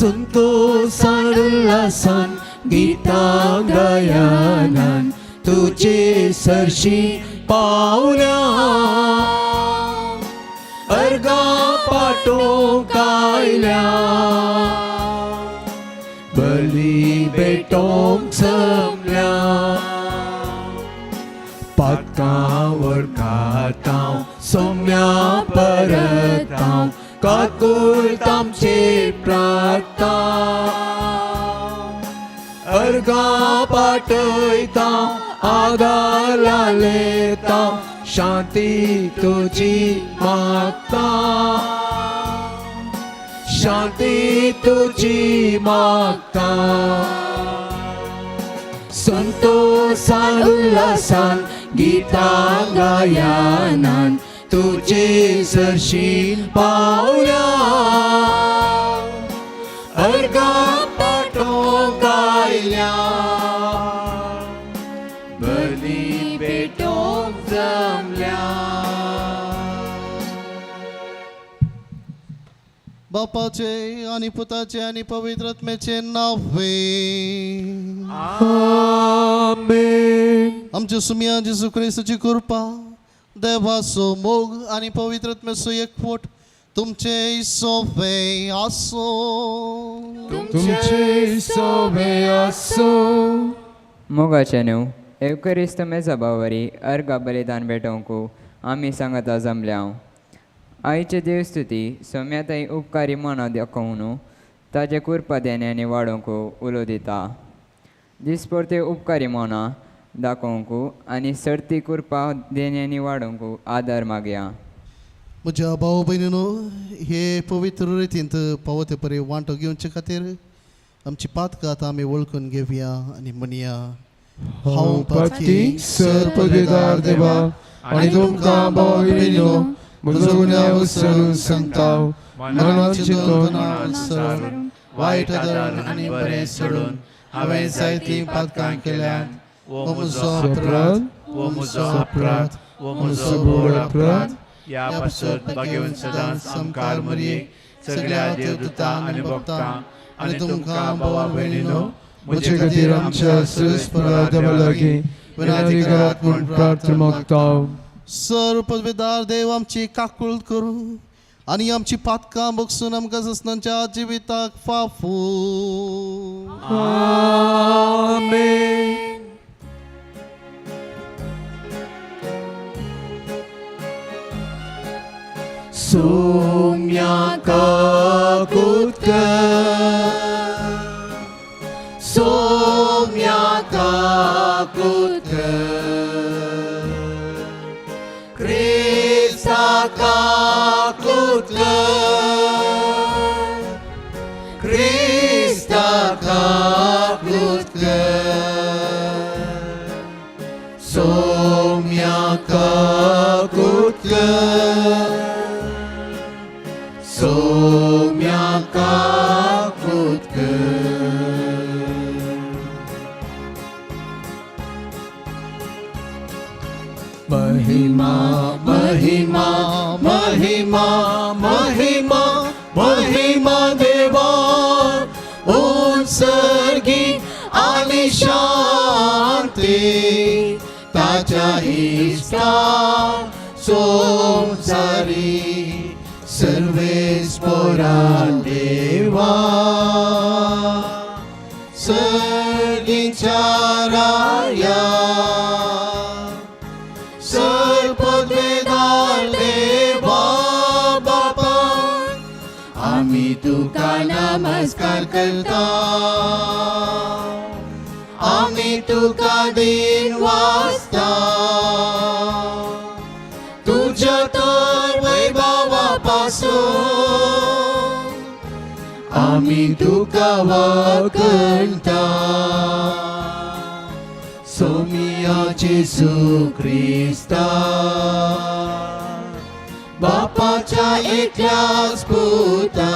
संतोषान उल्हासान गीतां गायनान तुजे सरशी पावल्या अर्गां पाटोवंक आयल्या बली भेटोवंक जमल्या पातकां वळखातां सोम्या परतां काकुळट आमचे प्रार्थना अर्गां पाटयता आदार लेता शांती तुजी मागता शांती तुजी मागता संतोषान उल्हासान गीतां गायनान तुजे सरशी पावल्या अर्गां पाटोवंक आयल्या बली भेटोवंक जमल्या. बापाचे आनी पुताचे आनी पवित्र आत्म्याचे नावे. आमेन. आमच्या सुमया जेजू क्रिस्ताची कृपा, देवाचो मोग आनी पवित्र आत्म्याचो एकवट तुमचे सोवे आसो. तुमचे सोवे आसो. मोगाचे न्हू एवकरिस्त मेजबावरी अर्गा बलिदान भेटोवंकू आमी सांगता जमल्या. आईचे देवस्तुती सोम्याताई उपकारी मनां दाखोवन ताजे कुरपा देण्यांनी वाडोवंक उलो दिता. दिसपरते उपकारी मनां दाखोवंक आनी सर्ती कुरपा देण्यांनी वाडोवंक आदार मागया. म्हज्या भाव भयणीनो, हे पवित्र रितींत पावो ते परी वांटो घेवचे खातीर आमची पातकां आतां आमी वळखून घेवया आनी म्हणया. हांव पातकी सर्पदेदार देवा आनी तुमकां भाव भयणीनो म्हजो गुन्यांव विसरून सांगता. मनान चिंतून विसरून वायट आदर आनी बरें सोडून हांवें जायतीं पातकां केल्यांत. हो म्हजो अपराध, हो म्हजो अपराध, हो म्हजो व्हड अपराध. ह्या पासत भाग्यवंत सदांच आमकार मरयेक सगळ्या देवदूतां आनी भक्तां आनी तुमकां भावा भयणीनो म्हजे खातीर आमच्या सर्वेस्परा देवा लागीं विनंती करात म्हूण प्रार्थना मागता. सर पदवेदार देव आमची काकूळ करूं आनी आमची पातकां बगसून आमकां ससनांच्या जिविताक फाफू. आमेन. सोम्या काकुत कर, सोम्या काकुत कर, क्रिस्ता काकुत कर, क्रिस्ता काकुत कर, सोम्या काकुत कर, सोम्या काकुत कर. महिमा महिमा महिमा महिमा महिमा देवा उत्सर्गी आणि शांती ताच्या इष्टा संसारी सर्वेस्पोरा देवा सर्गीच्या राया सर्पद्वेदार देवा बापा आम्ही तुका नमस्कार करता, आम्ही तुका दिन वाचता. तुज्या तर वैभवा पासून आमी तुका वाकणता. सोमिया जेसू क्रिस्ता बापाच्या एकल्याच पुता,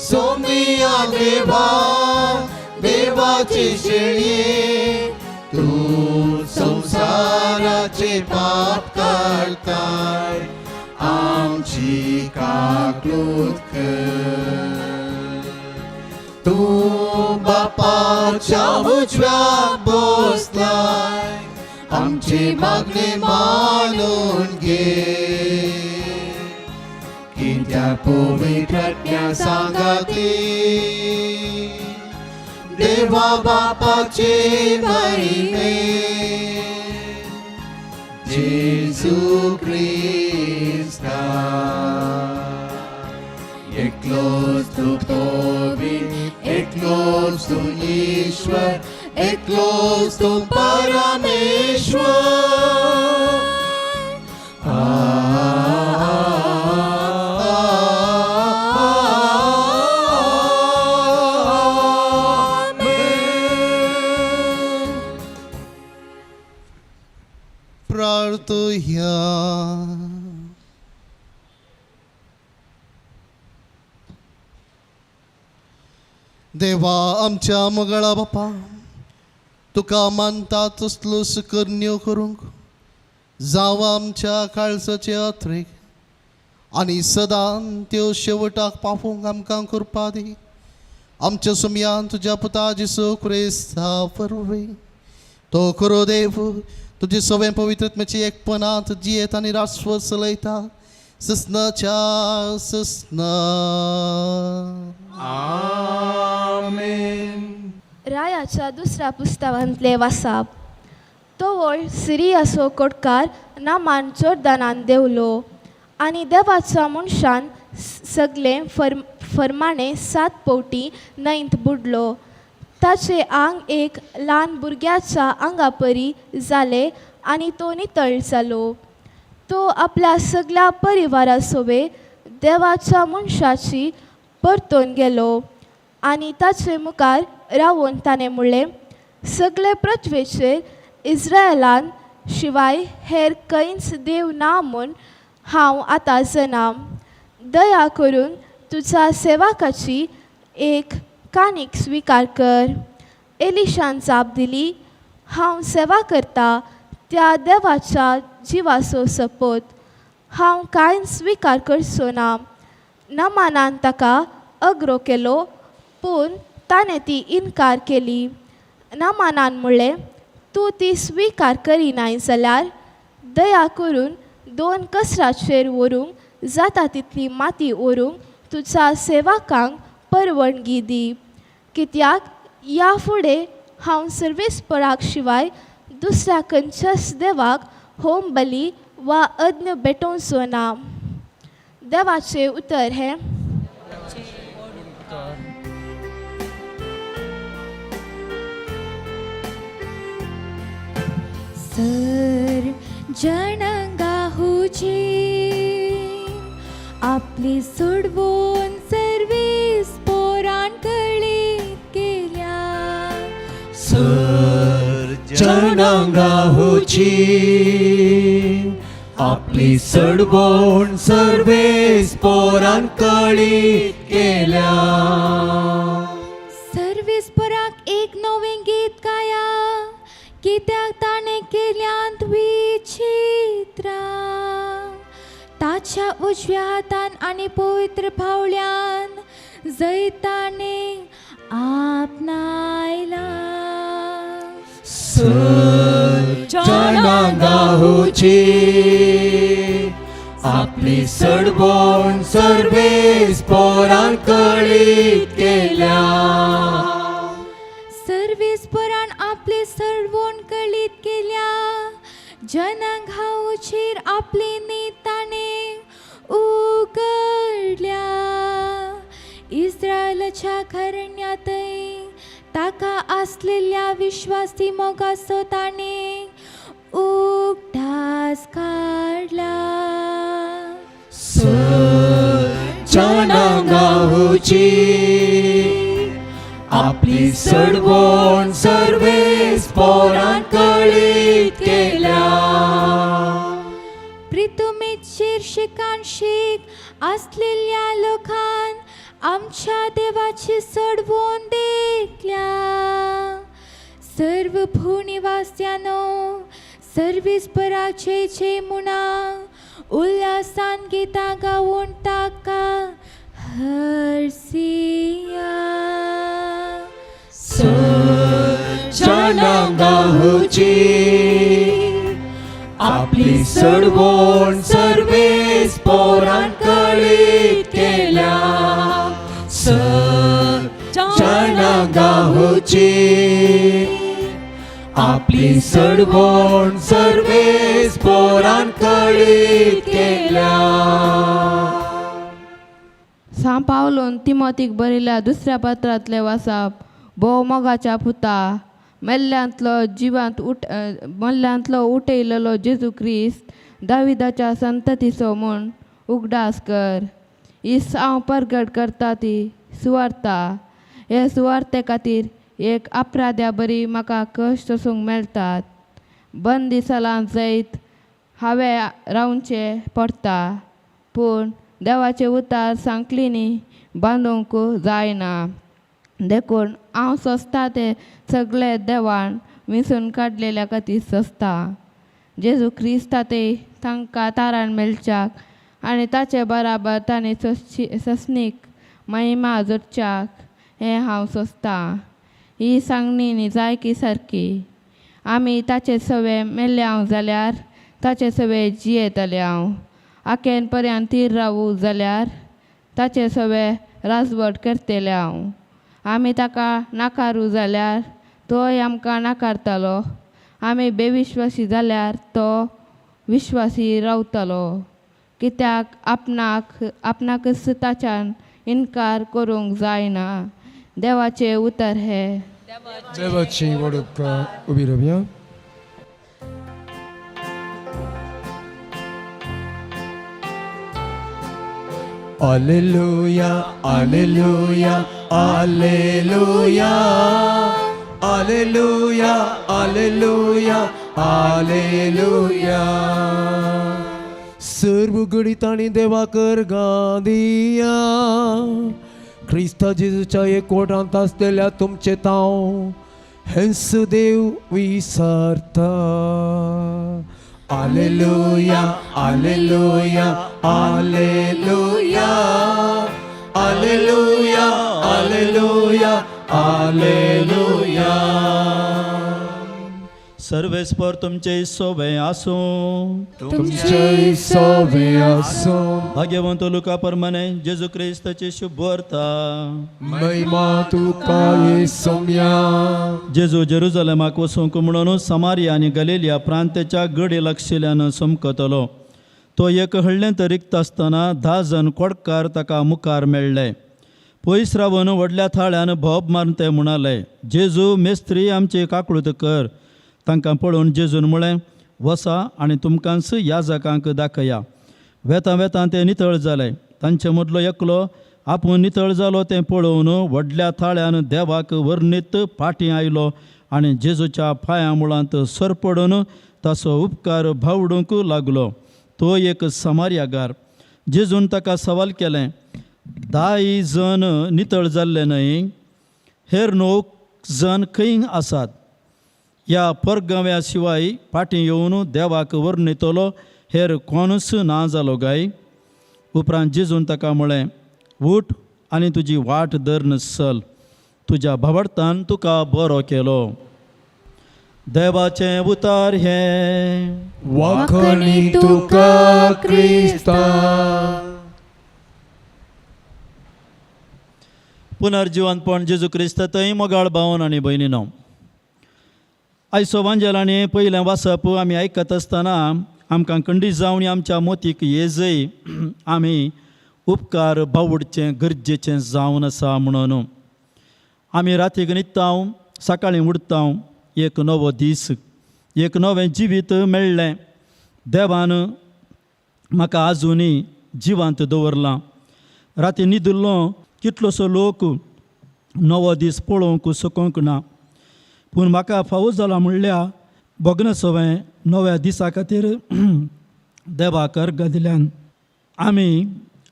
सोमिया देवा देवाची शेळी, तूं संवसाराचे पाप काडताय, आमची काकलूत कर. तूं बापाच्या उजव्या बसलाय, आमची मागणी मानून घे. कित्याक पवित्र सांगाती देवा बापाचे महिमे जेजू क्रिस्ता एकलोच तूं पवित्र, एकलोच तूं ईश्वर, एकलोच तूं परमेश्वर. आ, आ, आ, आमेन. प्रार्थुया. देवा आमच्या मोगाळा बापा, तुका मानता तसल्यो करण्यो करूंक जावं आमच्या काळजाचे अत्रेक आनी सदां त्यो शेवटाक पावोवंक आमकां करपा दी. आमच्या सुमयान तुज्या पुता जेसू क्रिस्ता वरवीं. तो खरो देव तुजे सगळें पवित्रत्म्याची एकपणांत जियेत आनी राष्ट्र चलयता ससनाच्या ससना. आमेन. रायाच्या दुसऱ्या पुस्तकांतले वासाप. तोवळ सिरियाचो कोटकार नामान जोर्दानान देंवलो आनी देवाच्या मनशान सगळे फर्माणे 7 पवटी न्हंयत बुडलो. ताचें आंग एक ल्हान भुरग्याच्या आंगा परी जालें आनी तो नितळ जालो. तो आपल्या सगळ्या परिवारा सोबे देवाच्या मनशाची परतून गेलो आनी ताचे मुखार रावून ताणें म्हणलें, सगळे पृथ्वेचेर इस्रायलान शिवाय हेर खंयच देव ना म्हूण हांव आतां जाणा. दया करून तुज्या सेवकाची एक काणीक स्विकार कर. एलिशान जाप दिली, हांव सेवा करता त्या देवाच्या जिवाचो सपोत, हांव कांय स्विकार करचो ना. नमानान ताका अग्रो केलो, पूण ताणें ती इनकार केली. नमानान म्हणलें, तूं ती स्विकार करिनाय जाल्यार दया करून 2 कसराचेर व्हरूंक जाता तितली माती व्हरूंक तुज्या सेवकांक परवानगी दी. कित्याक ह्या फुडें हांव सर्वेस्पराक शिवाय दुसऱ्या खंयच्याच देवाक होम बली वा अज्ञ भेटोवचो ना. देवाचें उतर हें. सर जनांगाहुची आपली सोडवून सर्वीस पोरान कळीत केल्या. सर जनांगाहुची आपली सडवण सर्वेस पोरान कळीत केल्या. सर्वीस पोराक एक नवें गीत गाया, कित्याक ताणें केल्यांत विचित्रां. ताच्या उजव्या हातान आनी पवित्र पावल्यान जैताणें आपणायला. सर जनांगाहुची आपली सडवण सर्वेस पोरान कळीत केल्या. सर्वीस पोरान आपली सडवण कळीत केल्या. जनांगाचेर आपली नीताणे उगडल्या. इस्रायलाच्या घरण्यांतय ताका आसलेल्या विश्वासी मोगाचो ताणें उगडास सज्जनां गावची आपली सडवण सर्वेस पोरां कळीत केल्या. प्रितुमीत शीर्षिकान शीक आसलेल्या लोकान आमच्या देवाची सडवून देखल्या. सर्व भूनिवास्यानो सर्वेस्पराचे जे मुणा उल्हासान गीतां गावून ताका हरसिया. सज्जनां गावची आपली सडवण सर्वेस पोरां कळीत केल्या. सज्जनां गावची आपली सडवण सर्वेस पोरां कळीत केल्या. सां पावलून तिमोतीक बरयल्या दुसऱ्या पत्रांतलें वाचप. भोव मोगाच्या पुता, मेल्ल्यांतलो जिवांत उठ मल्ल्यांतलो उठयलेलो जेजू क्रिस्त दाविदाच्या संततीचो म्हूण उगडास कर. ही हांव परगट करता ती सुवार्ता. हे सुवार्ते खातीर एक अपराध्या बरी म्हाका कश्ट सोसूंक मेळटात. बंदी सलां जैत हांवें रावचें पडटा, पूण देवाचें उतार सांकलिनी बांदूंक जायना. देखून हांव सोंसता तें सगळें देवान विंचून काडलेल्या खातीर सोंसता. जेजू क्रिस्ता ते तांकां तारण मेळच्याक आनी ताचे बराबर तांणी सोंसची ससनीक महिमा जोडच्याक हें हांव सोंसतां. ही सांगणी जायकी सारकी. आमी ताचे सवे मेल्ले हांव जाल्यार ताचे सवे जियेतले हांव. आकेन पर्यंत तीर रावू जाल्यार ताचे सवे राजवट करतले हांव. आमी ताका नाकारू जाल्यार तोय आमकां नाकारतलो. आमी बेविश्वासी जाल्यार तो विश्वासी रावतलो, कित्याक आपणाक आपणाकच ताच्यान इनकार करूंक जायना. देवाचें उतर हें. देवाची व्हड उपकार. उबी रावया. Alleluia, Alleluia, Alleluia, Alleluia, Alleluia, Alleluia. सर्व घडितांनी देवा कर गांदिया क्रिस्ता जेजूच्या एकवटांत आसलेल्या तुमचे तांव हेंच देव विसरता. Alleluia, Alleluia, Alleluia, Alleluia, Alleluia, Alleluia. सर्वेस्पर तुमचे सोबे आसूं. तुमचे सोवे आसूं. भाग्यवंत लुका परमाने जेजू क्रिस्ताची शुभवार्ता. महिमा तुका येसोम्या. जेजू जेरुजलेमाक वचूंक म्हणून समारिया आनी गलेलिया प्रांताच्या गडी लागशिल्ल्यान समकतलो. तो एक हळ्ळेंत रिक्त आसतना 10 जण कोडकार ताका मुखार मेळ्ळे. पयस रावन व्हडल्या थाळ्यान भोब मारून ते म्हणाले, जेजू मेस्त्री, आमची काकळूत कर. तांकां पळोवन जेजून म्हळें, वसा आनी तुमकांच याजकांक दाखया. वेतां वेतां ते नितळ जाले. तांचे मदलो एकलो आपूण नितळ जालो तें पळोवन व्हडल्या थाळ्यान देवाक वर्णीत फाटीं आयलो आनी जेजूच्या पांयां मुळांत सरपडून ताचो उपकार भावडूंक लागलो. तो एक समार्यागार. जेजून ताका सवाल केलें, 10 जण नितळ जाल्ले न्हय? हेर 9 जण खंय आसात? ह्या परगांव्या शिवाय फाटीं येवन देवाक वर्णितलो हेर कोणूच ना जालो काय? उपरांत जेजून ताका म्हळें, उठ आनी तुजी वाट धरून चल, तुज्या भावार्थान तुका बरो केलो. देवाचें उतार हें. वाखणी तुका क्रिस्ता. पुनर्जिवंतपण जेजू क्रिस्त थंय मोगाळ भावन आनी भयणीनो, आयचो वांजेलांनी पयलें वाचप आमी आयकत आसतना आमकां खंडीत जावन आमच्या मोतीक येजय आमी उपकार बावडचें गरजेचें जावन आसा म्हणून. आमी रातीक न्हिदता, सकाळीं उठता, एक नवो दीस, एक नवें जिवीत मेळ्ळें. देवान म्हाका आजुनूय जिवांत दवरलां. राती न्हिदिल्लो कितलोसो लोक नवो दीस पळोवंक शकूंक ना, पूण म्हाका फावो जाला म्हणल्यार भोगना सवंय नव्या दिसा खातीर देवाक अर्गां दिल्यान. आमी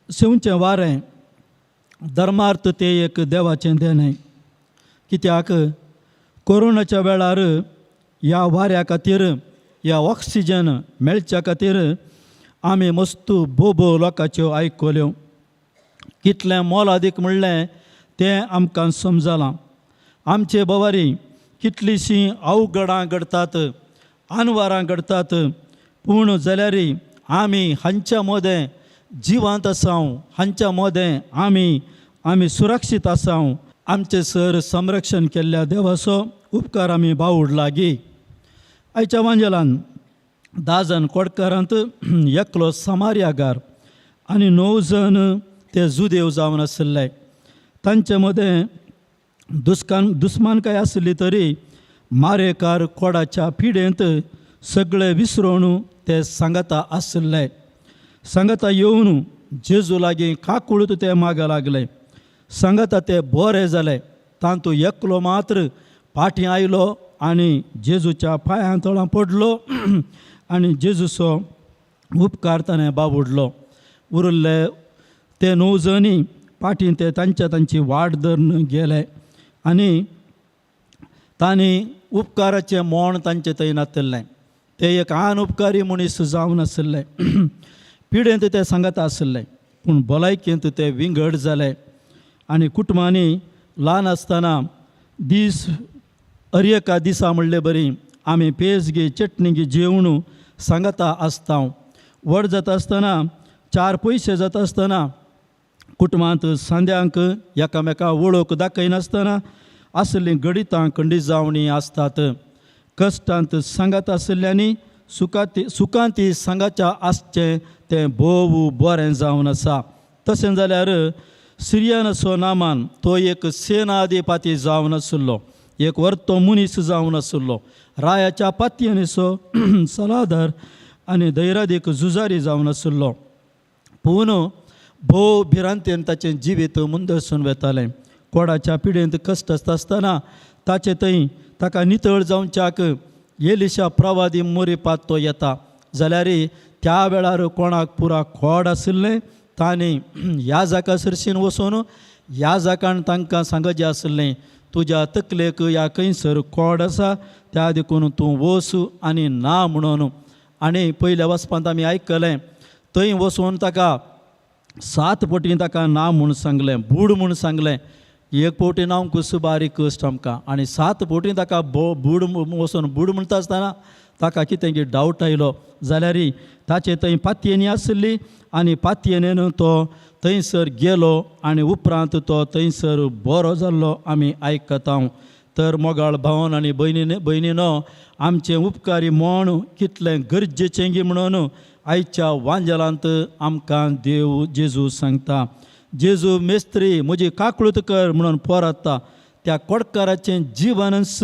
सेवचें वारें धर्मार्थ तें एक देवाचें देणें, कित्याक कोरोनाच्या वेळार ह्या वाऱ्या खातीर ह्या ऑक्सिजन मेळच्या खातीर आमी मस्त बोबो लोकांच्यो आयकल्यो. कितलें मोलादीक म्हणलें तें आमकां समजलां. आमचे भोंवारी कितलींशीं अवघडां घडटात, आनवारां घडटात, पूण जाल्यार आमी हांच्या मदें जिवांत आसाव, हांच्या मदें आमी आमी सुरक्षीत आसाव. आमचें सर संरक्षण केल्ल्या देवाचो उपकार आमी बावड लागीं. आयच्या वांजेलान 10 जाण कोडकारांत एकलो समार्यागार आनी 9 जाण ते जुदेव जावन आशिल्ले. तांचे मदें दुस्मानकाय आसली तरी मारेकार कोडाच्या पिडेंत सगळे विसरून ते सांगाता आशिल्ले. सांगाता येवन जेजू लागीं काकूळत ते मागा लागले. सांगाता ते बरे जाले. तांतू एकलो मात्र फाटीं आयलो आनी जेजूच्या पांयां तळां पडलो आनी जेजूचो उपकार ताणें बाबुडलो. उरिल्ले ते 9 जणी फाटीं ते तांच्या तांची वाट धरून गेले आनी तांणी उपकाराचें मोण तांचे थंय नातिल्लें. ते एक आन उपकारी मनीस जावन आशिल्ले. पिडेंत ते सांगाता आशिल्ले, पूण भलायकेंत ते विंगड जाले. आनी कुटुंबांनी ल्हान आसतना दीस हर एका दिसा म्हणले बरी आमी पेज गे चटणी गे जेवण सांगाता आसता. व्हड जाता आसतना 4 पयशे जाता आसतना कुटुंबांत सांद्यांक एकामेका वळख दाखयनासतना आसलीं गणितां खंडीत जावणी आसतात. कश्टांत सांगात आशिल्ल्यांनी सुखांती सांगाच्या आसचें तें भोव बरें जावन आसा. तशें जाल्यार सिरियनाचो नामान तो एक सेनाधिपती जावन आशिल्लो, एक वर्तो मनीस जावन आशिल्लो, रायाच्या पातयेनीचो सलादार आनी धैरादीक झुजारी जावन आशिल्लो. पूण भोव भिरांतेन ताचें जिवीत मुंदरसून वेतालें. कोडाच्या पिडेंत कश्ट आसता आसतना ताचे थंय ताका नितळ जावच्याक एलिशा प्रवादी मोरीपात तो येता जाल्यार त्या वेळार कोणाक पुरा खोड आशिल्लें तांणी ह्या जाका सरशीन वचून ह्या जाकान तांकां सांगचें आशिल्लें, तुज्या तकलेक ह्या खंयसर कोड आसा त्या देखून तूं वच आनी ना म्हणून. आनी पयल्या वचपांत आमी आयकलें थंय वचून ताका 7 पटी ताका ना म्हूण सांगलें, बूड म्हूण सांगलें. 1 पवटी नांव कुस बारीक कश्ट आमकां आनी 7 पटी ताका बूड वचून बूड म्हणटा आसतना ताका कितें की डावट आयलो जाल्यार ताचे थंय पातयेनी आशिल्ली आनी पातयेनेन तो थंयसर गेलो आनी उपरांत तो थंयसर बरो जाल्लो आमी आयकता. तर मोगाळ भावन आनी भयणीनो आमचें उपकारी म्हण कितलें गरजेचें गी म्हणून आयच्या वांजेलांत आमकां देव जेजू सांगता. जेजू मेस्त्री म्हजी काकळूत कर म्हणून पोराता. त्या कोडकाराचें जिवनच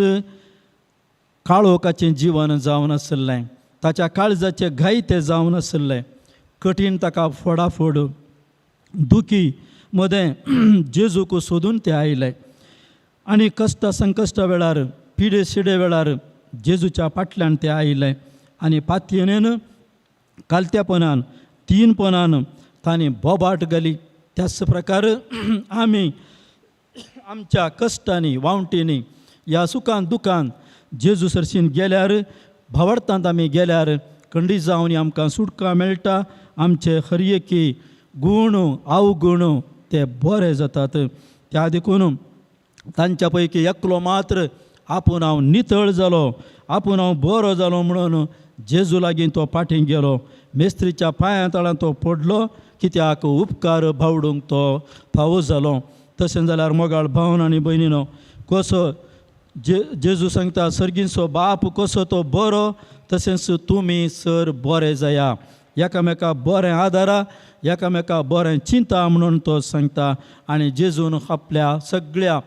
काळोखाचें जीवन जावन आशिल्लें, ताच्या काळजाचे घाय ते जावन आशिल्ले, कठीण ताका फोडाफोड दुखी मदें जेजूक सोदून ते आयले आनी कश्ट संकश्टा वेळार पिडे शिडे वेळार जेजूच्या फाटल्यान ते आयले आनी पातयेनेन कालत्यापणान तीनपणान तांणी बोबाट घाली. त्याच प्रकार आमी आमच्या कश्टांनी वावटींनी ह्या सुखान दुखान जेजू सरशीन गेल्यार भावार्थांत आमी गेल्यार खंडीत जावन आमकां सुटका मेळटा. आमचे हर एकी गूण अवगूण ते बरे जातात. त्या देखून तांच्या पैकी एकलो मात्र आपूण हांव नितळ जालो, आपूण हांव बरो जालो म्हणून जेजू लागीं तो फाटीं गेलो. मेस्त्रीच्या पांयां तळां तो पडलो कित्याक उपकार भावडूंक तो फावो जालो. तशें जाल्यार मोगाळ भावन आनी भयणीनो कसो जेजू सांगता सर्गींचो बाप कसो तो बरो तशेंच तुमी सर बरे जाया, एकामेका बरें आदारा, एकामेका बरें चिंता म्हणून तो सांगता. आनी जेजून आपल्या सगळ्या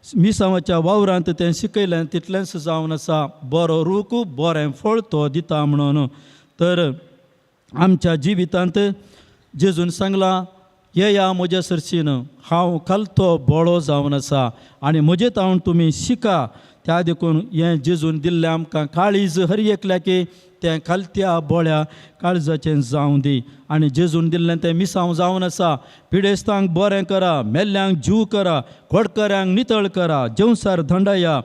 मिसांवाच्या वावरांत तें शिकयलें तितलेंच जावन आसा बरो रूख बरें फळ तो दिता म्हणून. तर आमच्या जिवितांत जेजून सांगलां येया म्हज्या सरशीन, हांव खालतो बोळो जावन आसा आनी म्हजे तावन तुमी शिका. त्या देखून हें जेजून दिल्लें आमकां काळीज हर एकल्याकी तें खालत्या बोळ्या काळजाचें जावं दी. आनी जेजून दिल्लें तें मिसांव जावन आसा, पिडेस्तांक बरें करा, मेल्ल्यांक जीव करा, खोडकऱ्यांक नितळ करा, जेवसार धंडया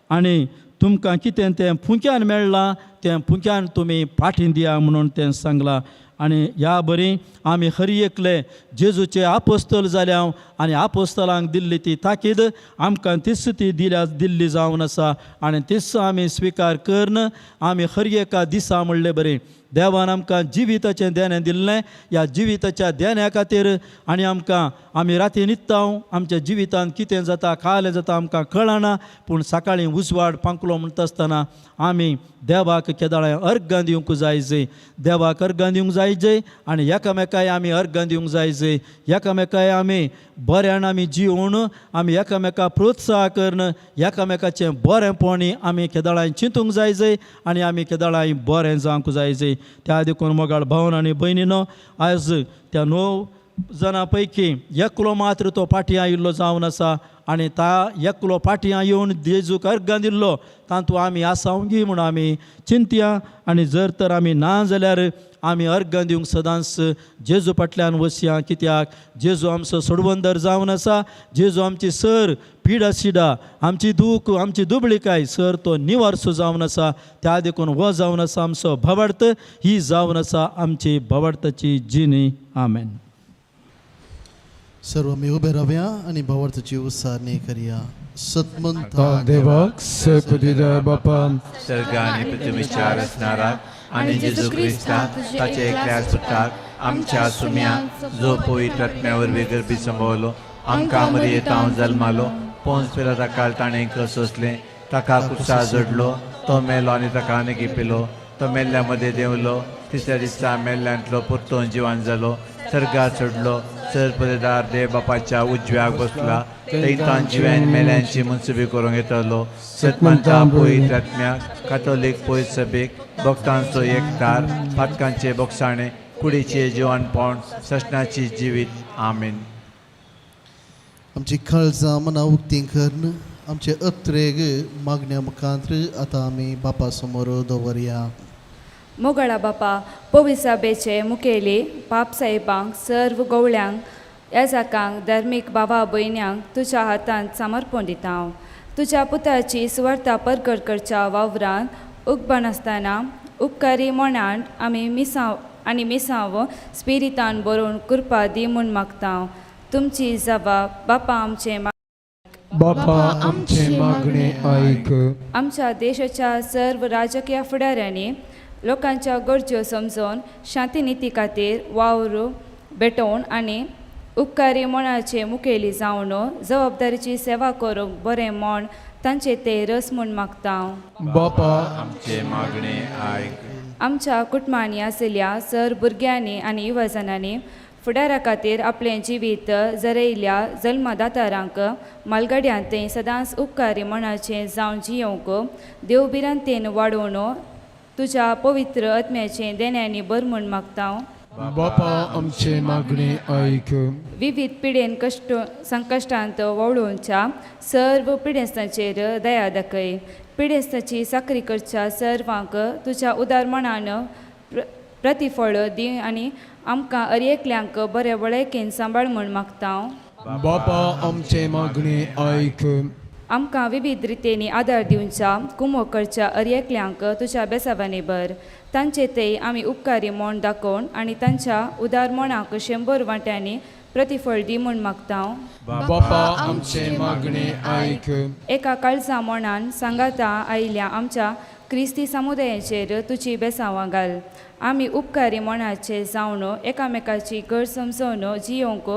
आनी तुमकां कितें तें फुंक्यान मेळ्ळां तें फुंक्यान तुमी फाटीं दिया म्हणून तें सांगलां. आनी ह्या बरी आमी हर एकले जेजूचे आपोस्तल जाल्या आनी आपोस्तलांक दिल्ली ती ताकीद आमकां तीच ती दिल्या दिल्ली जावन आसा आनी तीच आमी स्विकार करून आमी हर एका दिसा म्हणले बरी देवान आमकां जिविताचें देणें दिल्लें. ह्या जिविताच्या देण्या खातीर आनी आमकां आमी राती न्हिदता, आमच्या जिवितांत कितें जाता कालें जाता आमकां कळना, पूण सकाळीं उजवाड पांकलो म्हणटा आसतना आमी देवाक केदाळां अर्गां दिवंक जाय जय, देवाक अर्गां दिवंक जाय जय आनी एकामेकाय आमी अर्गां दिवंक जाय जय. एकामेकाय आमी बऱ्यान आमी जिवन आमी एकामेका प्रोत्साह करून एकामेकाचें बरेंपण आमी केदाळांय चिंतूंक जाय जय आनी आमी केदाळांय बरें जावंक जाय जय. त्या देखून मोगाळ भावन आनी भयणीनो, आयज त्या 9 जाणां पैकी एकलो मात्र तो फाटीं आयिल्लो जावन आसा आनी ता एकलो फाटीं येवन जेजूक अर्गां दिल्लो तातूंत आमी आसावंगी म्हूण आमी चिंतया. आनी जर तर आमी ना जाल्यार आमी अर्गां दिवंक सदांच जेजू फाटल्यान वचया, कित्याक जेजू आमचो सोडवंदर जावन आसा. जेजू आमची सर पिडा सिडा, आमची दूख, आमची दुबळीकाय सर तो निवारसो जावन आसा. त्या देखून हो जावन आसा आमचो भावार्थ, ही जावन आसा आमची भावार्थाची जिणी. आमेन. सर्व आमी उबे रावया आनी भावार्थाची उसारणी करया. सतमंता देवाक सपदिदा बापा, सर्ग आनी पृथ्वीच्या रचणाराक आनी जेजू क्रिस्ताक ताच्या एकल्याच पुताक आमच्या सुम्या जो पवित्र आत्म्या वरवीं गर्भी संभवलो, आमकां मरियेंत जल्मालो, पोंस पिलाता काळ ताणें सोंसलें, ताका कुर्सा जोडलो, तो मेलो आनी ताका आनी पिलो, तो मेल्ल्या मदें देंवलो, तिसऱ्या दिसा मेल्ल्यांतलो परतून जिवान जालो, सर्गार चडलो, सर पदेदार देव बापाच्या उजव्याक बसला, थंय तान जिव्यान मेल्यांची मनसुबी करूंक येतलो. सतमंता पवित्र आत्म्याक, कातोलीक पवित्र सभेक, भक्तांचो एकदार, पातकांचे बोगसाणे, कुडीचे जिवनपण, सशनाची जिवीत. आमेन. आमची काळजां मनां उक्तीं करून आमचे अत्रेग मागण्या मुखांत आतां आमी बापा समोर दवरया. मोगळा बापा, पविसाबेचे मुखेली पाप साहेबांक, सर्व गवळ्यांक, याजाकांक, धार्मीक बाबा भयण्यांक तुज्या हातांत समर्पण दिता हांव. तुज्या पुताची सुवार्ता परगट करच्या वावरांत उगबनासतना उपकारी मनान आमी मिसांव आनी मिसांव स्पिरितान बरोवन कृपा दी म्हूण मागता हांव. तुमची जबाब बापा आमचे बापा आमचे मागणे आयक. आमच्या देशाच्या सर्व राजकीय फुडाऱ्यांनी लोकांच्या गरज्यो समजून शांती निती खातीर वावर भेटोवन आनी उपकारी मनाचे मुखेली जावन जबाबदारीची सेवा करूंक बरें मन तांचे ते रस म्हूण मागता हांव. बापा आमचे मागणे आयक. आमच्या कुटुंबांनी आशिल्ल्या सर भुरग्यांनी आनी युवजनांनी फुडारा खातीर आपलें जिवीत जरयल्ल्या जल्मदातारांक मालगड्यांत ते सदांच उपकारी मनाचें जावन जियोवंक देव भिरांतेन वाडोवन तुज्या पवित्र आत्म्याचें देण्यांनी भर म्हूण मागता हांव. बापा आमचे मागणे आयक. विविध पिडेन कश्ट संकश्टांत वळोवच्या सर्व पिडेस्तांचेर दया दाखय. पिडेस्ताची साकरी करच्या सर्वांक तुज्या उदार मनान प्रतिफळ दी आनी आमकां अर एकल्यांक बरे वळेकेन सांबाळ म्हूण मागता हांव. बापा आमचे मागणे आयक. आमकां विविध रितींनी आदार दिवच्या कुमो करच्या अर एकल्यांक तुज्या बेसावांनी भर. तांचे ते आमी उपकारी म्हूण दाखोवन आनी तांच्या उदार मनाक 100 वांट्यांनी प्रतिफळ दी म्हूण मागता हांव. बापा आमचे मागणे आयक. एका काळजा मनान सांगाता आयिल्ल्या आमच्या क्रिस्ती समुदायाचेर तुजी बेसांवां घाल. आमी उपकारी मनाचे जावन एकामेकाची गरज समजोवन जियोवंक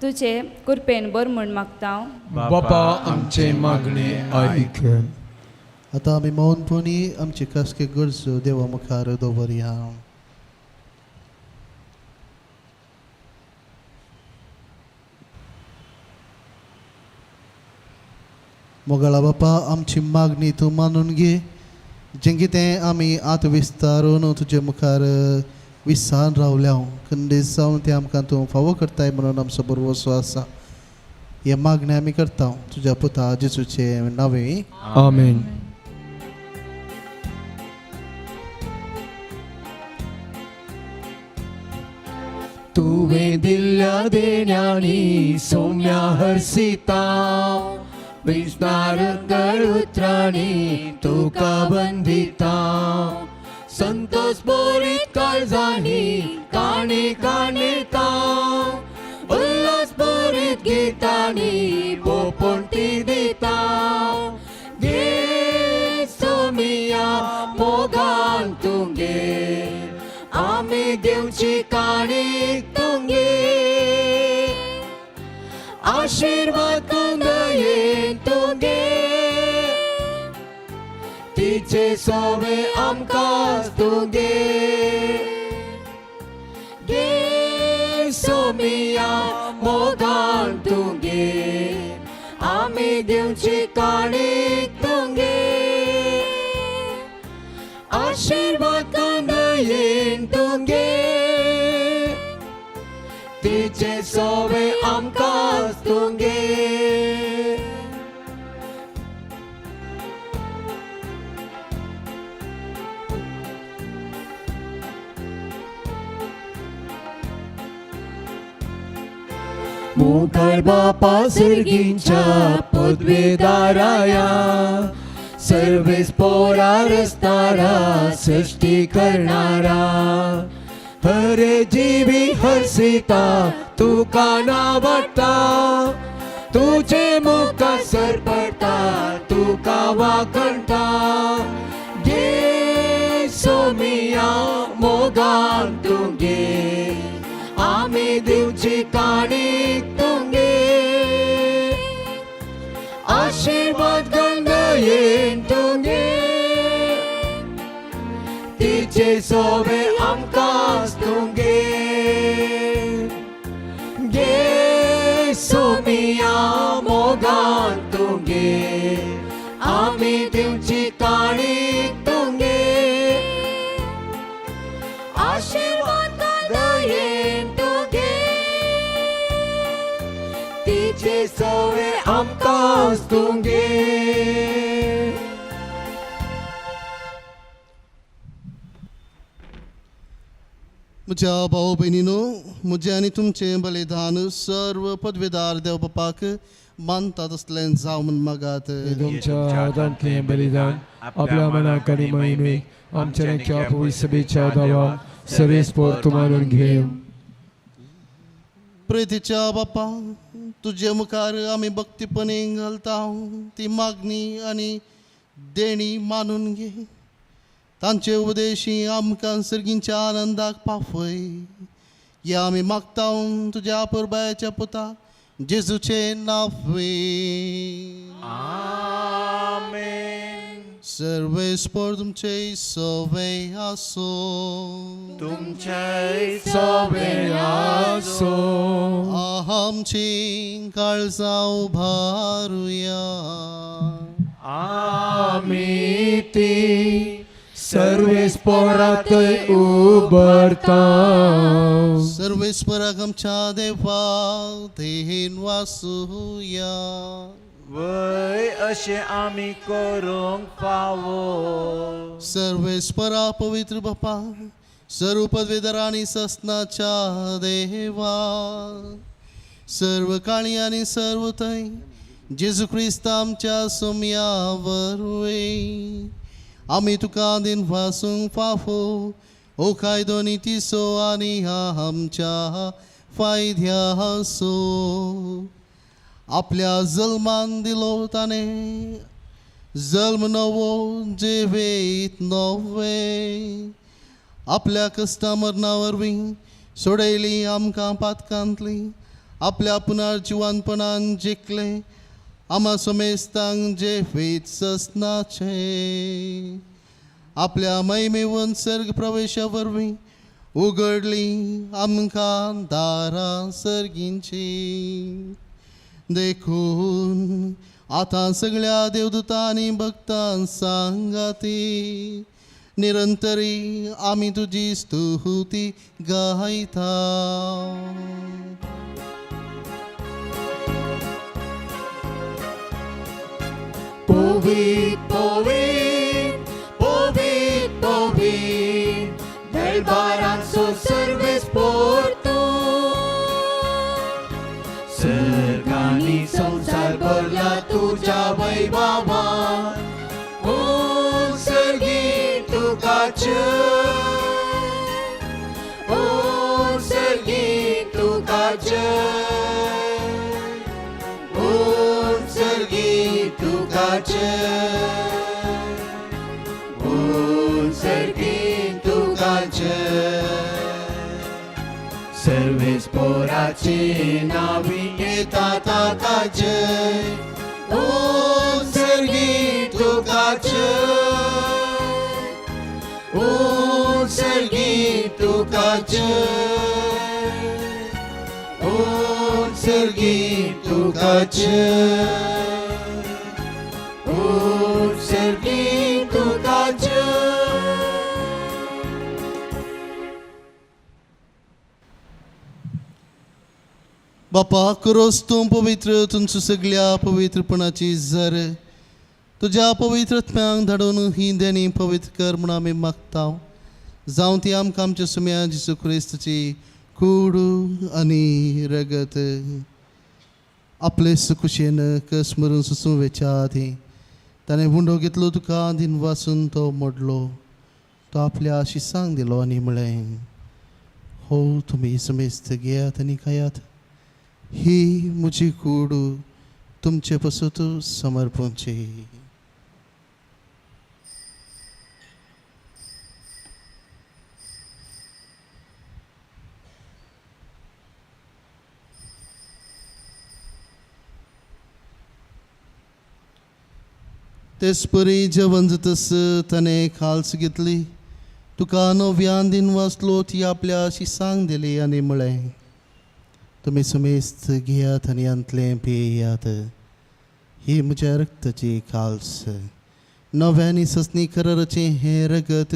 तुजे कृपेन भर म्हूण मागता हांव. बापा आमचे मागणे आयक. आतां आमी मौनपणी आमची खासगी गरजो देवा मुखार दवरया. मोगाळा बापा, आमची मागणी तूं मानून घे, जें कितें आमी आत विस्तारून तुजे मुखार विसान रावल्या, खंडीत जावन ते आमकां तूं फावो करताय म्हणून आमचो भरवसो आसा. हे मागणें आमी करता तुज्या पुता जेजूचे नांवे. आमेन. तुवें दिल्ल्या देण्यांनी सोम्या हर्षिता, विस्तार उतरांनी तुका बंदिता, संतोष बोरीत काळजांनी काणी काणयता, उल्हास बोरीत गितांनी पोपंटी दिता. घे सोमिया मोगान तुगे, आमी घेवची काणी तुगे, आशिर्वाद दयेन तुगे, तिचे सोवे आमकां तुगे. घे सोमिया मोगान तुगे, आमी घेवची काणी तुगे, आशिर्वाद दयेन तुगे, तिचे सोवे आमकां तुगे. मुखार बापा सर्गींच्या पदवेदाराया, सर्वेस पोरा रस्तारा सृष्टी करणारा, हरे जीवी हर्षिता तुका नावडटा, तुझे मुखा सरपडटा तुका वाकणटा. घे सोमिया मोगान तुगे, आमी दिवची काणी तुगे, आशिर्वाद दयेन तुगे, तिचे सोवे आमकां तुगे. घे सोमिया मोगान तुगे, आमी दिवची काणी तुगे, आशिर्वाद दयेन तुगे, तिचे सोवे आमकां तुगे. म्हज्या भाव भयणीनो, म्हजें आनी तुमचें बलिदान सर्व पदवेदार देव बापाक मानता तसलें जावं म्हूण मागात. तुमच्या हातांतलें बलिदान आपल्या मनाक आनी महिमेक आमच्या नेक्या पवित्र सभेच्या देवाक सर्वेस्पोर तुमारून घेव. प्रेतीच्या बापा, तुजे मुखार आमी भक्तीपणे घालता ती मागणी आनी देणी मानून घे. तांचे उपदेशी आमकां सर्गींच्या आनंदाक पाफय. या आमी मागता तुज्या पुरबायाच्या पुता जेजूचे नांवे. आमेन. सर्वेस्पोर तुमचे सवे आसो. तुमचे सोवे आसो. आमची काळजां उभारुया. आमी ती सर्वेस्पोरातय उबरता. सर्वेस्पराक आमच्या देवा देन वासुया. वय अशें आमी करूंक फावो. सर्वेस्परा पवित्र बापा, सर्व पदवेदार आनी ससनाच्या देवा, सर्व काळी आनी सर्व थंय जेजू क्रिस्त आमच्या सोम्या वरवीं आमी तुका दिन वासूंक फाफो ओ कायदो नितीचो आनी आमच्या फायद्याचो. आपल्या जल्मान दिलो ताणें जल्म नवो जिवीत नवें, आपल्या कश्टा मरणा वरवीं सोडयली आमकां पातकांतली, आपल्या पुनर्जिवानपणान जिखले आमा समेस्तांक जिवीत ससनाचें. आपल्या महिमेवन सर्ग प्रवेशा वरवीं उगडली आमकां दारां सर्गींची. देखून आतां सगळ्या देवदूतांनी भक्तां सांगाती निरंतरी आमी तुजी स्तुती गायता. पवित्र पवित्र पवित्र पवित्र दरबारांचो सर्वेस पोरतो सर्गांनी संवसार भरला तुज्या वैभवान ओ सर्गी तुका जय ओ सर्गी तुका जय ओ सर्गी तुका जय ओ सर्गी तुका जय सर्वेस पोराचे नावी येता ताका जय ओ सर्गी तुका जय ओ सर्गी तुका जय ओ सर्गी तुका जय ओ सर्गी तुका जय. बापा करोस तूं पवित्र तुमच्या सगळ्या पवित्रपणाची जर तुज्या पवित्र आत्म्यांक धाडून ही देणी पवित्र कर म्हूण आमी मागता. जावं ती आमकां आमच्या सुम्या जेजू क्रिस्ताची कूड आनी रगत आपले सुकुशेन कस मरून सुसूं वेच्या आदीं ताणें उंडो घेतलो तुका दिन वासून तो मोडलो. तो आपल्या आशिसांक दिलो आनी म्हळें, हो तुमी समेस्त घेयात आनी खायात, ही म्हजी कूड तुमचे पसत समर्पणची. तेच परी जेवण जातस ताणें खाल्स घेतली, तुका नव्यान दिन वाचलो ती आपल्या शिसांक दिली आनी म्हळें, तुमी समेस्त घेयात आनी हांतलें पियात, ही म्हज्या रक्ताची खाल्स नव्यानी ससनी कराराचें हें रगत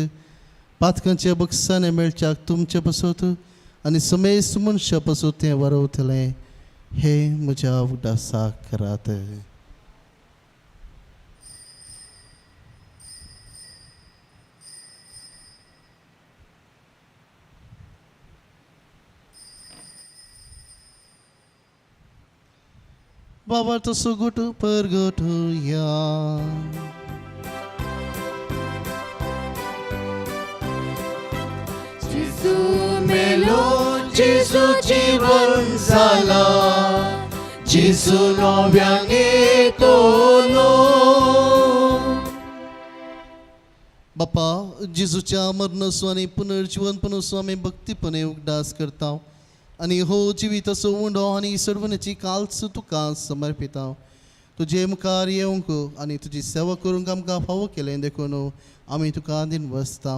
पातकांच्या बक्षाने मेळच्याक तुमचे पसत आनी समेस्त मनशा पसत तें वरवतलें, हें म्हज्या उडासाक करात. बाबा तसो गुट परगटुया. जेजू मेलो, जेजू जीवन जाला, जेजू नव्यान येतलो. बापा जेजूच्या मरणाचो आनी पुनर्जीवनपणाचो आमी भक्तीपणे उगडास करता आनी हो जिवीताचो उंडो आनी सर्वण्याची काल्स तुका समर्पिता. तुजे मुखार येवंक आनी तुजी सेवा करूंक आमकां फावो केलें देखून आमी तुका दिन बसता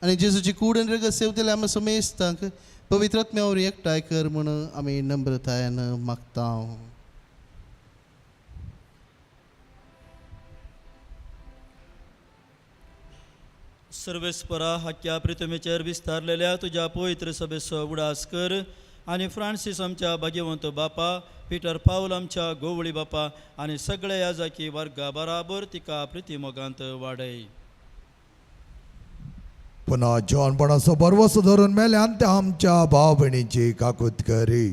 आनी जेजूची कूड आनी रगत सेवतले आमी समेस्तांक पवित्र आत्म्या वरवीं एकठांय कर म्हूण आमी नम्रतायेन मागता. सर्वेस्परा हाक्या प्रितमेचेर विस्तारलेल्या तुज्या पवित्र सभेचो उडास कर आनी फ्रांसीस आमच्या भाग्यवंत बापा, पिटर पावल आमच्या गोवळी बापा आनी सगळ्या याजाकी वर्गा बराबर तिका प्रिती मोगांत वाडय. पुन्हा जवानपणाचो बरवसो धरून मेल्यान त्या आमच्या भाव भयणीची काकूत करी.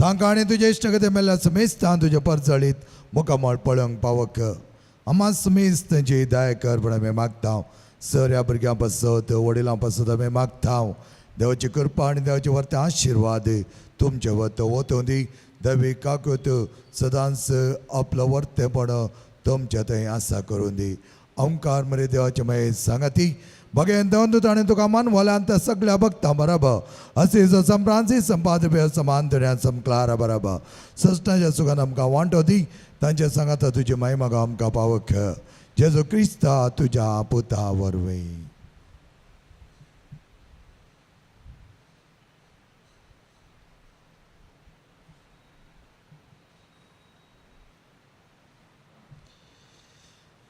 तांकां आनी तुजे इश्टगते मेल्ल्या समेस्तान तुजे परजळीत मुखामळ पळोवंक पावक आमा समेस्त तांची दया कर म्हूण आमी मागता. सर ह्या भुरग्यां पासत वडिलां पासत आमी मागता. देवाची कृपा आनी देवाचे वर्ते आशिर्वाद तुमचे वत वतूं दी. देवी काकूत सदांच आपलो वर्तेपण तुमचे थंय आसा करून दी. ओंकार मरे देवाचे मागीर सांगाती बगेन दोन ताणें तुका मानवल्यान त्या सगळ्या भक्तां बराबर असे संप्रांसी संपादप्य समान दर्या समक्लारा बराबर सस्नाच्या सुखान आमकां वांटो दी. तांच्या सांगाता तुजी महिमा आमकां पावक जेजू क्रिस्ता तुज्या पुता वरवीं.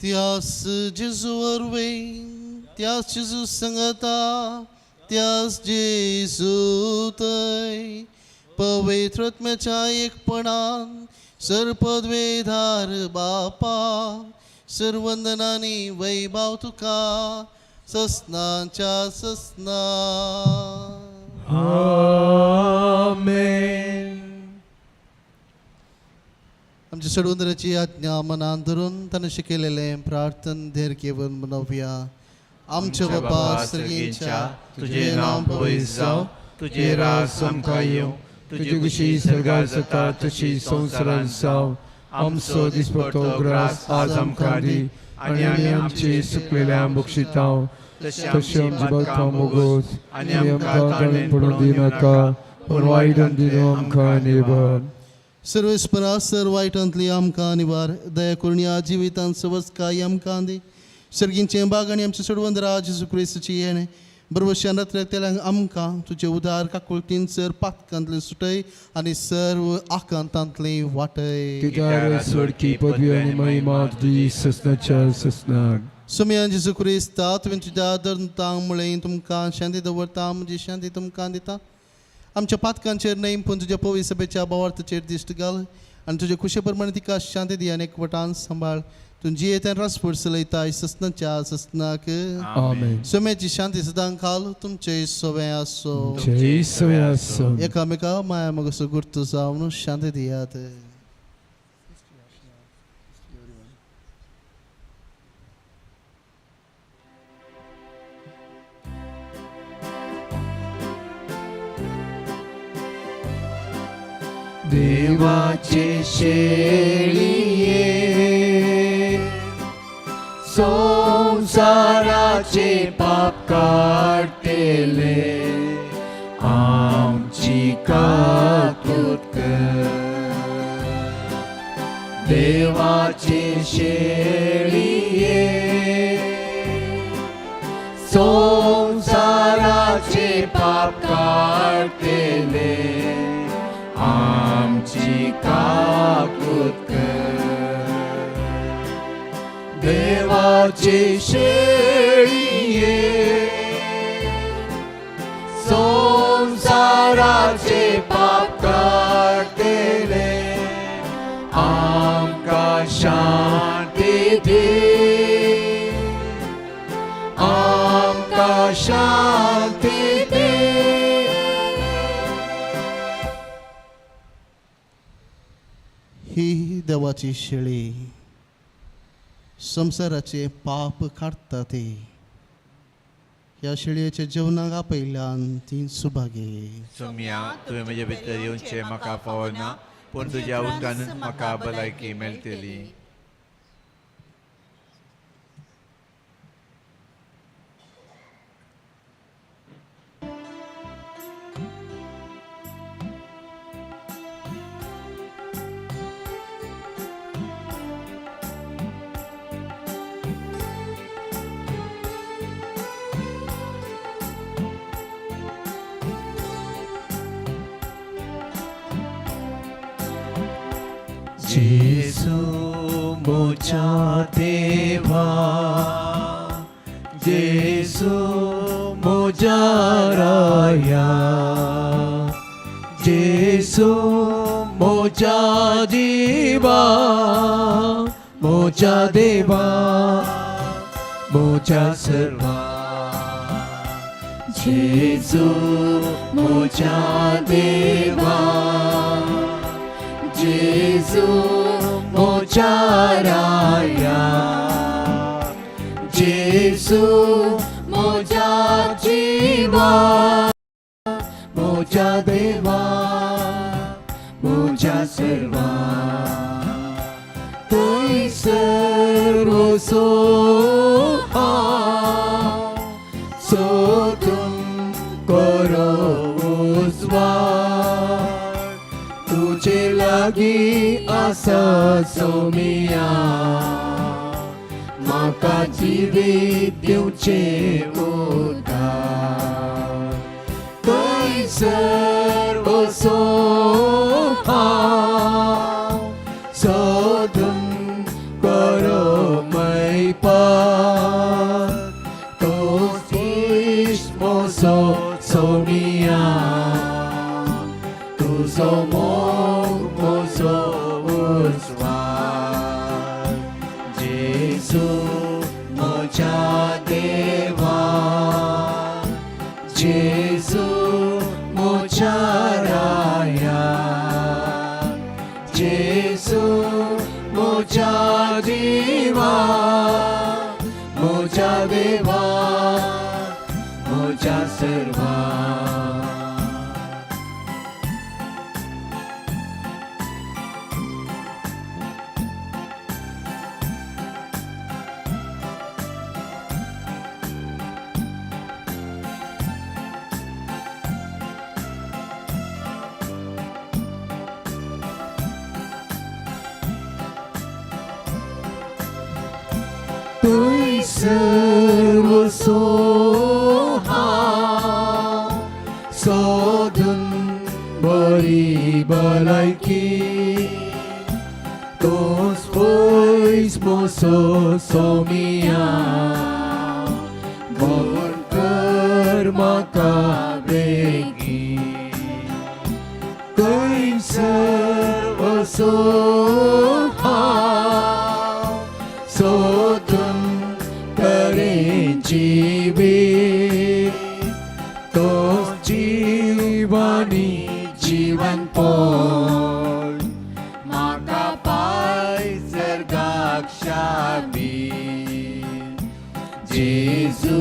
त्यास जेजू वरवीं त्याच जेजू संगता त्याच जेजू थंय पवित्र आत्म्याच्या एकपणान सर्पद्वेधार बापा सर्वंदनानी वैभाव तुका ससनाच्या ससना. आमेन. आमच्या सडवंदराची आज्ञा मनान धरून ताणें शिकयलेलें प्रार्थन धैर्य घेवन मनोवया. आमच्या बापा सर्गींच्या, तुजें नांव पवित्र जावं, तुजें राज आमकां येवं, तुजी खुशी स्वर्गार जाता तशी संवसारांत जावं. आमचो दिसपट्टो ग्रास आज आमकां दी आनी आमी आमचे सुकलेल्या बक्षितां तशें आमची बातकां मोगोस आनी आमकां ताणें पडून दिनाका पूण वायटान दिनो आमकां निबर. सर्वेस्परा सर वायटांतली आमकां निवार, दया करून ह्या जिवितांत सवस्काय आमकां दी. सर्गींचें बाग आनी आमचे सोडवंदरा जेजू क्रिस्ताची येणें बरवशान रात्र्याक तेल्यांक आमकां तुजें उदार काकुळटीन सर पातकांतलें सुटय आनी सर्व आकांतांतलें वाटय. कित्याक सोडकी पदवी आनी महिमा तुजी ससनाच्या ससनाक. सुमयान जेजू क्रिस्ता तुवें तुज्या दर्तांक म्हळें तुमकां शांती दवरता, म्हजी शांती तुमकां दिता. आमच्या पातकांचेर न्हय पूण तुज्या पवित्र सभेच्या भावार्थाचेर दिश्ट घाल आनी तुजे खुशे प्रमाणे तिका शांती दी आनी एकवटान सांबाळ. तूं जियेत आनी रासपूर चलयताय ससनाच्या ससनाक. आमेन. सुम्याची शांती सदां खाल तुमचे सवें आसो. जय सवें आसो. एकामेका माया मगसो गुर्त जावन शांती दियात. देवाचे शेळये संसाराचे पाप काडटले आमची काकूत कर. देवाचे शेळये संसाराचे पाप काडटले आमची काकूत कर. देवाचे शेळये संसाराचे पाप काडटले आमकां शांती दी, आमकां शांती दी. ही देवाची शेळी संवसाराचे पाप काडटा ती. ह्या शेळयेच्या जेवणाक आपयल्यान ती सुभागे. सोम्या, तुवें म्हजे भितर येवचें म्हाका फावना, पूण तुज्या उदकान म्हाका भलायकी मेळटली. जेजू म्हज्या देवा, जेजू म्हज्या राया, जेजू म्हज्या जिवा, म्हज्या देवा, म्हज्या सर्वा. जेजू म्हज्या देवा, जेजू म्हज्या राया, जेजू म्हज्या जिवा, म्हज्या देवा, म्हज्या सर्वा. थंयसर वचो हांव, सोदून करो उजवाड, तुजे लागीं आसा सोमिया, म्हाका जिवीत दिवचें उदार. थंयसर वचो हांव, सोदून करो मैपाक, तो तुजो मोग म्हजो उजवाड जेजू म्हज्या देवा जेजू म्हज्या राया जेजू म्हज्या जिवा म्हज्या देवा म्हज्या सर्वा. थंयसर वसो सोदून बरी भलायकी तोच पयस मोसो सोमिया म्हण कर म्हाका बेगीन थंयसर वसो सोदून तरें जिवीत तोच जिवानी जिवन पोल म्हाका पाय सर्गाक शाबीर जेजू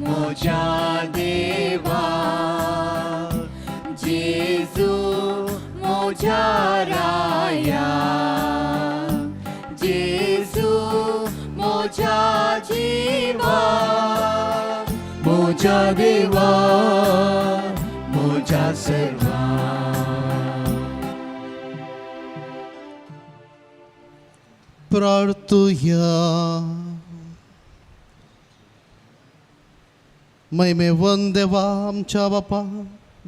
म्हज्या देवा जेजू म्हज्या राया जेजू म्हज्या जिवा म्हज्या देवा म्हज्या सर्वा. प्रार्थुया. महिमेवन देवा आमच्या बापा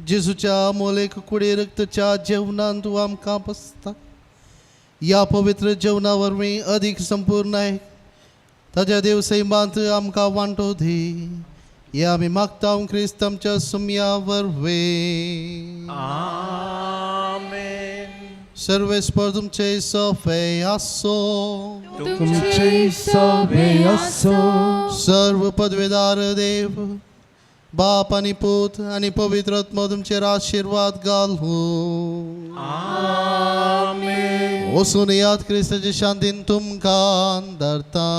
जेजूच्या मोलेक कुडी रक्तच्या जेवणान तूं आमकां बसता. ह्या पवित्र जेवणा वरवीं अदीक संपूर्ण आहे ताज्या देव सैमांत आमकां वांटो दी. हे आमी मागता क्रिस्त आमच्या सुमया वरवीं. आमेन. सर्वेस्पर तुमचे सोफे आसो. तुमचे सोबे आसो. सर्व पदवेदार देव बाप आनी पूत आनी पवित्र आत्मो तुमचेर आशिर्वाद घालूं. आमेन. वचून याद क्रिस्ताचे शांतीन तुमकां धरता.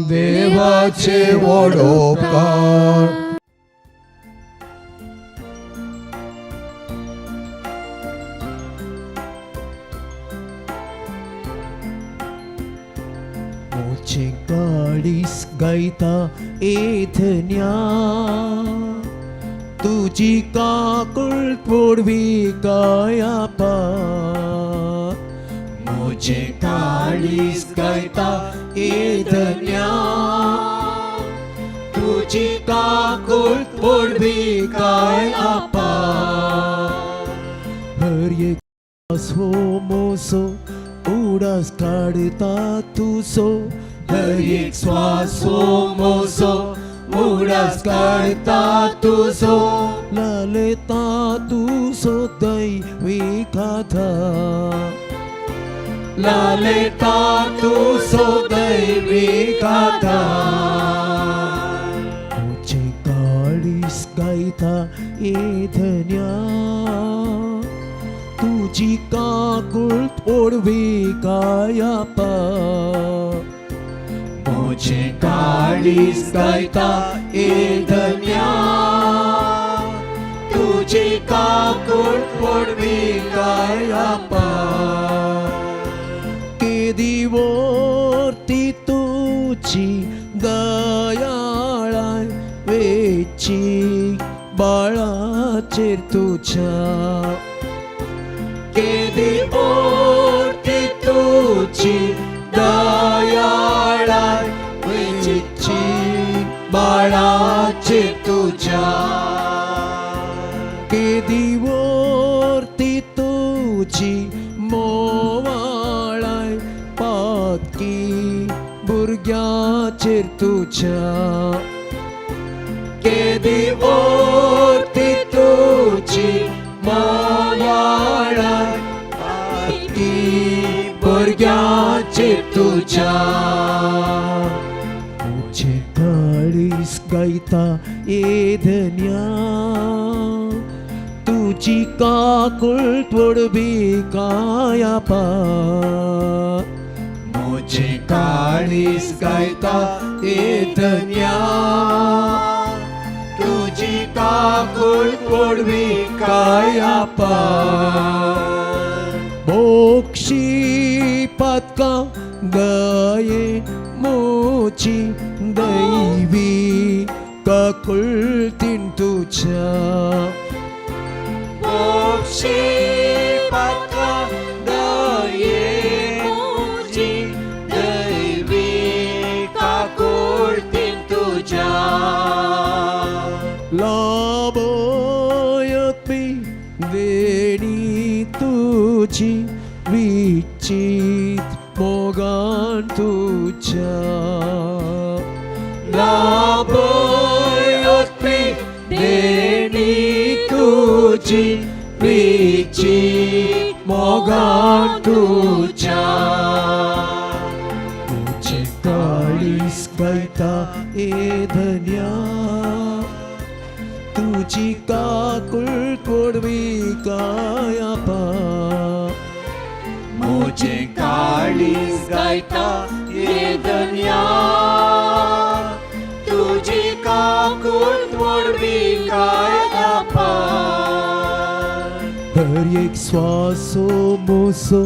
देवाचे व्हड उपकार. मोचे काळीस गायता एथन्या तुजी काकूळ पोडवी कायापा मोचे काळीस गायता एथन्या तुजी काकूळ पोडवी कायापा हर एक हो मोसो उडास काडता तुजो हर एक श्वास हो मोसो उडास काडता तुजो लालेता तुजो दैवी कथा लालेता तुजो दैवी कथा मोचे काळीस गायता ए धन्या तुजी काकूळ ओडवी कायापा मोचे काळीस गायता ए धन्या तुजी काकूळ ओडवी कायापा केदी वोर्ती तुजी दयाळाय वेची बाळाचेर तुज्या केदी ओर्ती तुजी दयाळाय वेची बाळाचेर तुज्या केदी वोर्ती तुजी मोवाळाय पातकी भुरग्याचेर तुज्या केदी वोर्ती तुजी मोवाळाय तुज्या म्हजें काळीज गायता ए धन्या तुजी काकूळ तोडबी काया पा म्हजें काळीज गायता ए धन्या तुजी काकूळ पडवी काया पा मोक्षी पातका दये मोची दैवी काकुळतीन तुज्या मोक्षी पातका दये म्हजी दैवी काकुळतीन तुज्या लाभयत्मी देणी तुजी विचित मोगान तुज्या लाभयत्मी देणी तुजी विचित मोगान तुज्या तुजें काळीज गायता ए धन्या तुजी काकूळ कोडवी काया पा म्हजें काळीज गायता ये धन्या तुजी काकूळ व्हडवी काया पा हर एक श्वासो मोसो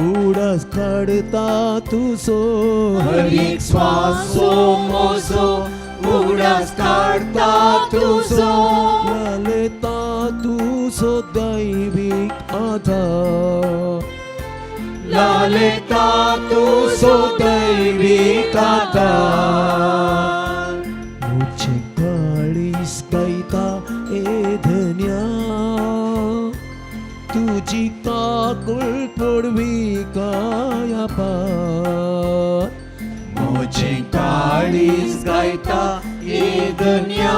उडास काडता तुजो हर एक श्वासो मोसो उगडास काडता तुजो लालता तुजो दैवीक आधार लालता तुजो दैवीक आधार म्हजें काळीज गायता ए धन्या तुजी काकूळ पडवी काया पा म्हजें काळीज गायता ये धन्या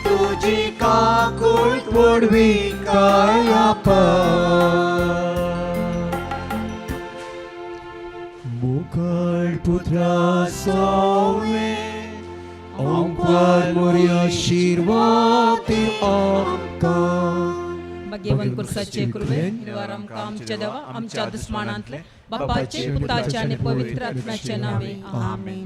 तुजी काकूळ व्हडवी काया पा मुखार पुत्रा सोवे ओंकार मोरी आशीर्वाद आमकां भगेवन कुर्साचे कृपे निवार आमकां आमच्या देवा आमच्या दुस्मानांतले बापाचे पुताचे आनी पवित्र आत्म्याचे नावे आमेन.